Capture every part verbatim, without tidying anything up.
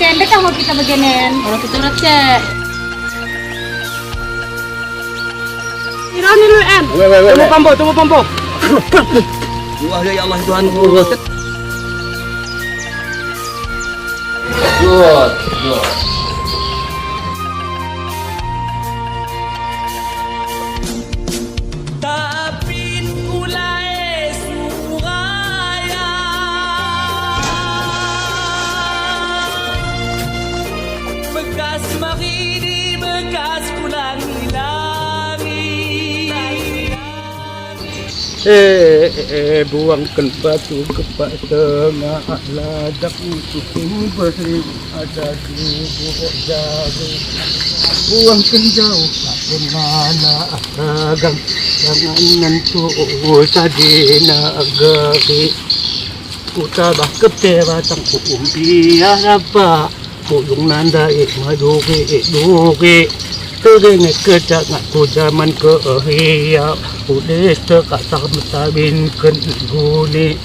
Ndekah mo kita begenen. Ora kita ora cek. Ironi lu, En. Weh, weh, weh, tumu weh. Pambo, tumu pambo. Wah, ya Allah, Tuhanku. Good, good. Tapi kulae suraya bekas maridi, bekas kulangi-langi. Eh, eh, eh, buangken batu kepak tengah ladak, untuk beri ada di bubuk jagung. Buangken jauh, tak pernah nak dagang, jangan nentu sadina gari. Kutabah kepe batang kuumpi arapa, pulung nandai maduri-duri. Teringet kecak ngakku jaman kehia, udes tekasar metabinken guni.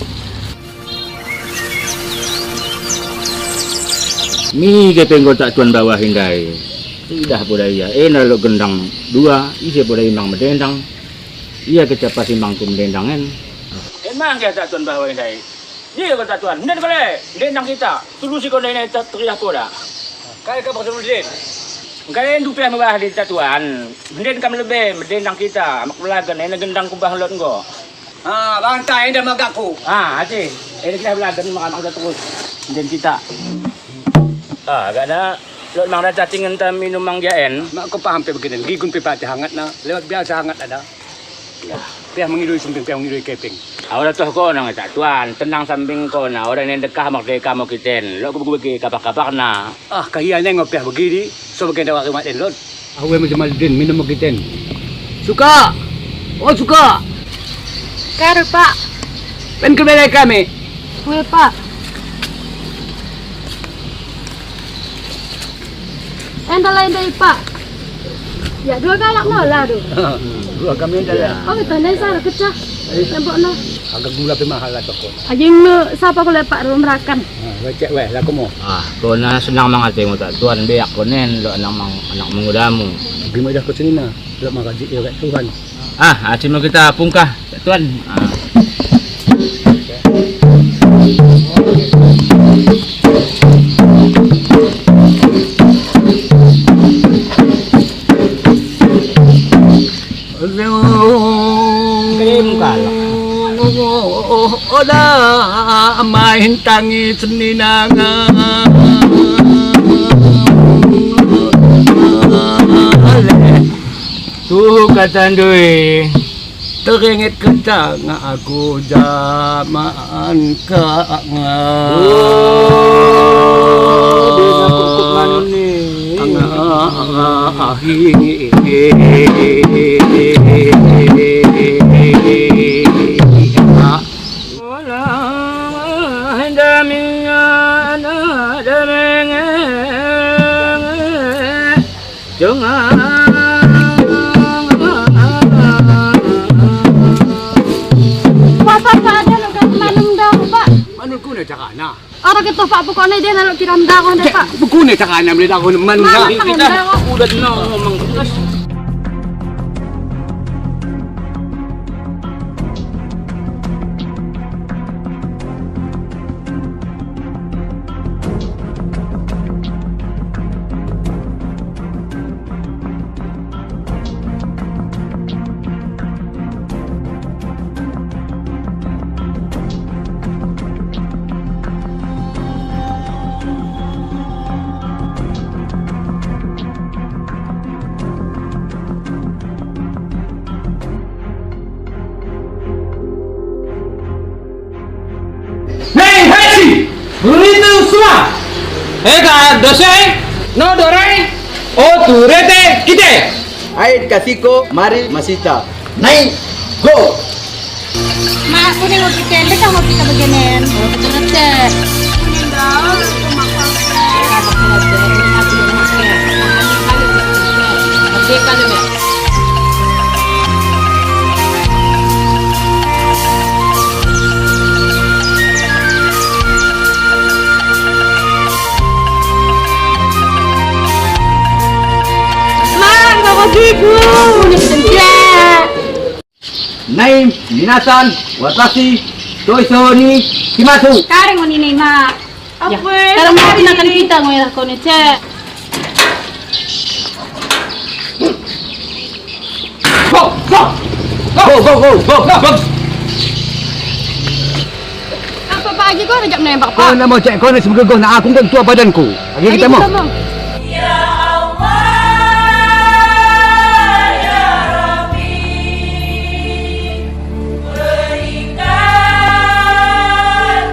Mi kepe enggo tak tuan bawah indai. Idah poda ia, enda lot gendang dua, ise poda imang medendang. Ia kecap pas imangku medendang en. Emang ke tak tuan bawah indai. Ia kata tuan, nden kole, nden nang kita, tulusi kone nai teriah poda. Kai ka bakso nden. Engkai ndu peh mebah di ta tuan, nden kam lebe, nden nang kita, mak belagen, enda gendang kubah lot enggo. Ah, banta enda magakku. Ah, ate, enda kita belagen, mak, mak kita terus, nden kita. Ah, agakna, lot mang rata tingen ta minum mang gia en. Mak ko paham pe beginen, gigun pe pate hangatna, lewat biasa hangatna da. Yah, pea mengidoi sembing, pea mengidoi keping. Aula toh kona nge tak tuan, tenang sambing kona, oda nen dekah merdeka mo kiten, lot kubege kapak-kapakna. Ah, kahia nai ngo pea begidi, so bage nda wari mak den lot. Awe mo jemal din, minum mo kiten. Suka! Oh, Suka! Karo, Pak. Pen kebelai kami. Ue, Pak. Enda lai ndai, Pak. Ya, dua kalak nola do. Dua kami enda lah. Oh, itu ndai sara kecah. Nembokna. Agak gula pe mahal lah toko. Ajing me sapa kole Pak ro merakan. Nah, lecek weh, laku mo. Ah, kona senang mang atemu tak tuan, beak konen lot nang mang anak mengudamu. Bagi mo idah ko senina, lot mang rajik ia wek Tuhan. Ah, acimo kita pungkah, Tuan. Ah. Krim kalak. Oda main tangis ninang. Tuhu kata ndoi. Teringet kecak ngakku jaman kak nga. Oh, dia ngakku kuk manun ni. Nga, nga, ahi. Ola, daming, ana, daming. Jangan. Bapak, Pak, ada lo kan manum dau, Pak. Manum kuna carana. Ora ketoh, Pak, pokokna dia nalok kiram dau deh, Pak. Kuna carana meli dau manum. Mana kita udah no ngomong terus. Nei, hesi! Beritu sua! Eka dose, no dorai, o turete kite! Ai kasiko, mari masita. Nei, go! Mak, kuning mau kita, ndekah mau kita begenen. Mau kita ngecek. Kuning dau, aku makan. Aku makan. Aku makan. Merdeka deh, Mek. Minasan, watashi to iso ni shimasu. Kare ngo ni ne, Ma. Ya. Apa? Kare ngo ni ne, kita ngo ya, kone ce. Go, go. Go, go, go, go, go. Apa pagi kau rejak nembak, Pak? Kau nak mau cek kau ni sebagai gua, nak aku kan tua badanku. Lagi kita mau. Ya Allah, ya Rabbi, berikan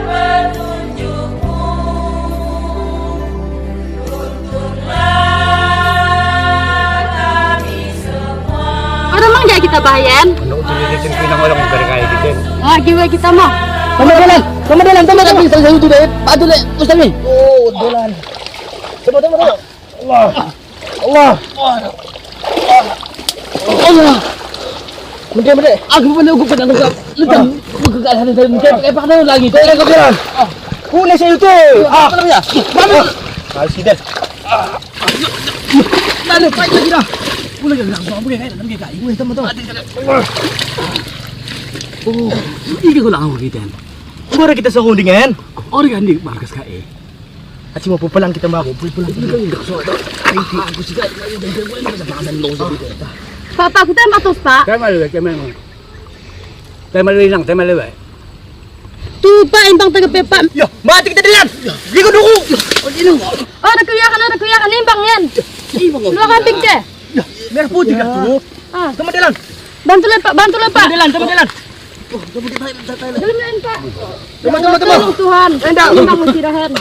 petunjukmu. Ora mang jadi kita bayan. Anu, jadi kita pinang orang gara-gara kita. Ah, gimana kita mah? Tama dalan, tama dalan, tama dalan. Bisa saya itu deh, patu le, Ustaz ni. Oh, dalan. Tama, tama, tama. Allah. Allah. Allah. Mende, mende. Aku mana aku pernah nangkap. Lu tahu, aku ke arah sana, saya mungkin, eh, pakai lagi. Saya ke jalan. Ku ne saya itu. Ah, apa namanya? Mana? Ah, sini. Mana, fight lagi dah. Ku lagi langsung, aku kayak, kayak, kayak. Weh, teman-teman. Oh, ini kau langsung kita. Kau ada kita sehunding, kan? Orang kan di markas K E. Aci mau pupelang kita mau. Pupelang. Ini kan enggak soal. Aku sih kan, aku bisa makan lo. Pak, Pak, kita matos, Pak. Tema lu, tema lu. Tema lu inang, tema lu. Tu, Pak, imbang tengah pe, Pak. Ya, mati kita dalan. Dia kau dulu. Oh, ada kuyakan, ada kuyakan, imbang, yan. Imbang. Lu kambing ke? Ya, merah putih kan tu. Ah. Tama dalan. Bantu le, Pak, bantu le, Pak. Tama dalan, tama dalan. Dalam lain, Pak. Tama, tama, tama. Tolong Tuhan. Endak. Ini bangun sirahan.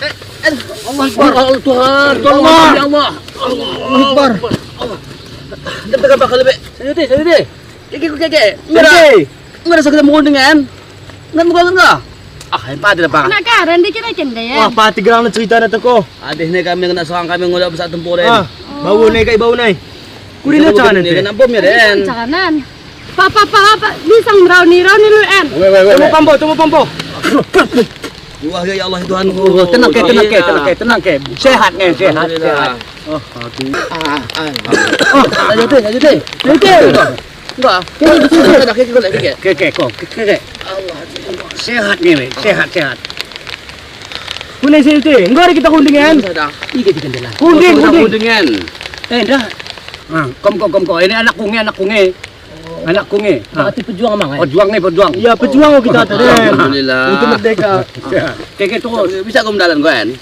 Eh, eh, Allah Akbar. Allah Tuhan, tolong ya Allah. Allah Akbar. Kita bakal lebih. Saya deh, saya deh. Keke, keke. Enggak. Enggak ada sakit mau dengan. Enggak mau dengan. Ah, yang pati dah, Pak. Nak karen dikira-kira ya. Wah, pati gerang cerita na teko. Adeh ne kami kena serang kami ngolak besar tempur en. Ah, bau nai kai bau nai. Kuri ne canan te. Kena bom ya den. Canan. Pa, pa, pa, pa, bisa ngerauni, rauni lu en. Weh, weh, weh. Temu pampo, temu pampo. Wah, ya Allah Tuhanku. Tenang ke, tenang ke, tenang ke, tenang ke. Sehat nge, sehat, sehat. Oh, aku. Ah, ah. Oh, aja deh, aja deh. Aja deh. Enggak. Kiri, kiri, kiri, kiri, kiri. Ke, ke, ko, ke, ke, ke. Allah. Sehat ni, weh. Sehat, sehat. Pune sini, enggak ada kita kundingan. Ige di kendela. Kunding, kunding. Kundingan. Eh, dah. Ah, kom, kom, kom, kom. Ini anakku nge, anakku nge. Anakku nge. Ah. Berarti pejuang mang, eh? Pejuang nge, pejuang. Iya, pejuang kita tuh, Den. Alhamdulillah. Untuk merdeka. Ke, ke, terus. Bisa kau mendalan, Gwen?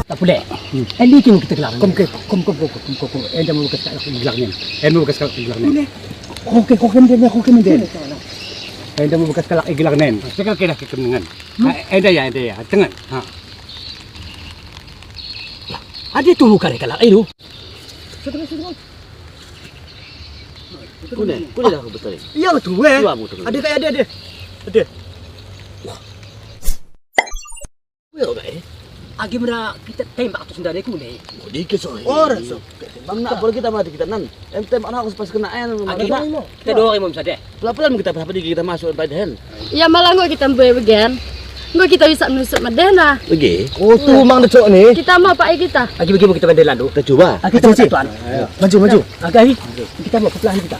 Tak pule. Hmm. Eh, likin kita gelar. Kom ke, kom, kom, kom, kom, kom, kom. Enda mau bekas kalak gelar nen. Enda mau bekas kalak gelar nen. Oke, oke, enda, oke, enda. Enda mau bekas kalak gelar nen. Sekal kena kekenangan. Hmm. Ah, enda ya, enda ya. Tengen. Ha. Ya, ada tu bukan kalak itu. Kune, kune dah aku betul. Iya, betul, eh. Ada kayak ada, ada. Ada. Wah. Weh, oga, eh. Agi mera kita tembak tu sendari kune. Oh, dikit so. Oh, so. Bang, nak boleh kita mati kita nan. Em tembak nak aku pas kena en. Agi kita dua ribu saja. Pelan-pelan kita, apa dikit kita masuk pada hen. Iya, malah enggo kita mbue begen. Enggo kita bisa menusuk medena. Bege. Oh, tu mang decok ni. Kita mau pakai kita. Agi begi kita bandai landu. Kita coba. Agi kita tuan. Ayo. Maju, maju. Agi, agi. Kita mau pelan kita.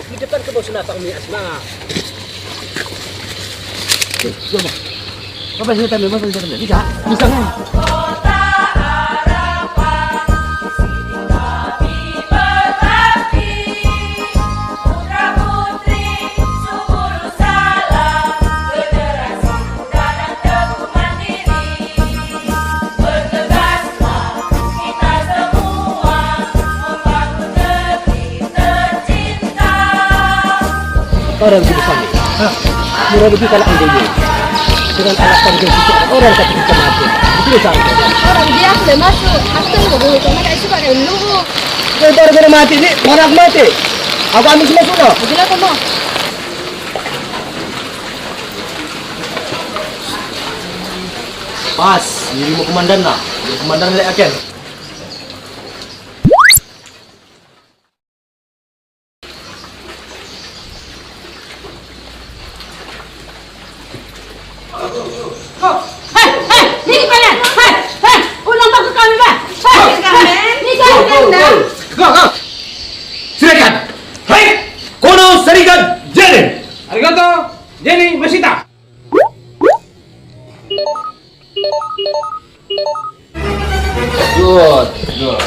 Di depan kebun senapang ni, Asma. Eh, coba. Apa sih tadi? Apa sih tadi? Bisa. Bisa kan? Orang di sana. Hah? Murah lebih kalau ambil dia. Dengan alasan dia bisa orang kata kita mati. Itu saja. Orang dia sudah masuk. Aku tak mau dulu, cuma tak suka dia dulu. Dia baru kena mati ni, orang mati. Aku ambil semua sudah. Gila kamu. Pas, dirimu komandan lah. Komandan lek aken. Hei, hei, niki kalian. Hei, hei, ulang bak kami, bah. Hei, niki kalian, bah. Go, go. Silakan. Hei, kono Serikad Jenny. Arigato, Jenny Masita. Good, good.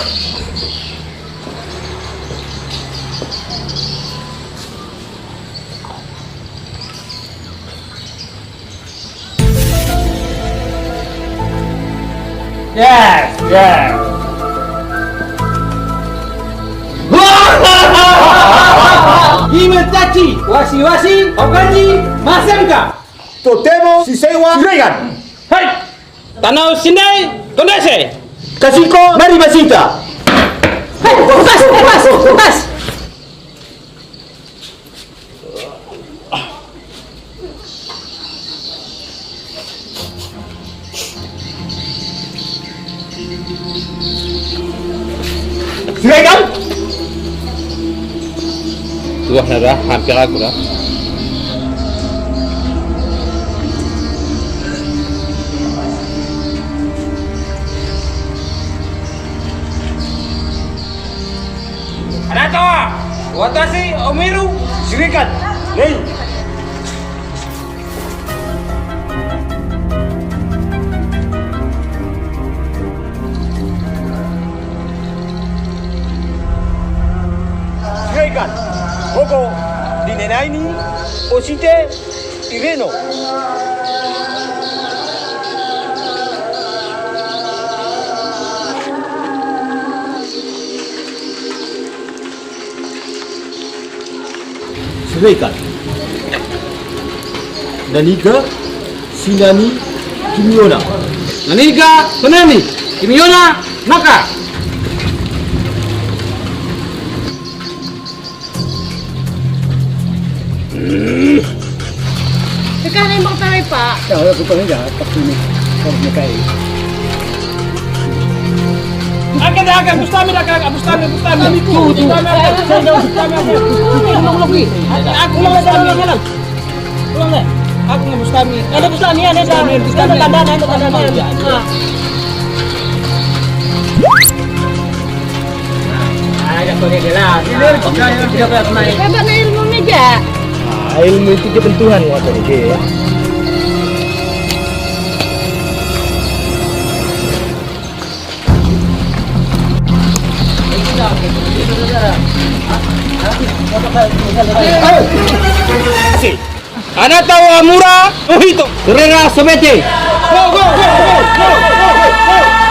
Yes, yes. Ime caci, wasi-wasi, okanji, masem ka. Totemo sisewa Siregar. Hei! Tano sindai, kondese. Kasiko, mari basita. Hei, pas, pas, pas. Silakan. Tuah na dah, hampir aku dah. Ada toa, watasi Om Iru, Siregar. Nei. Siregar, hogo di nena ini, osite ireno. Siregar. Naniga sinani kimiona? Naniga sinani kimiona naka? Dekat nembak tarik, Pak. Ya, ya, betul ya, tak ini. Harus nikahi. Akan, akan, Bustami, akan, akan, Bustami, Bustami. Bustami, akan. Bustami, akan. Aku, Bustami, akan. Ulang deh. Aku nggak Bustami. Ada Bustami, ada Bustami, Bustami. Ada tanda, ada tanda. Ah. Hebat na ilmu meja. Ah, ilmu itu dia Tuhan ngatur dia. Ana tau amura, oh itu. Rera sebete. Go, go, go, go, go, go, go.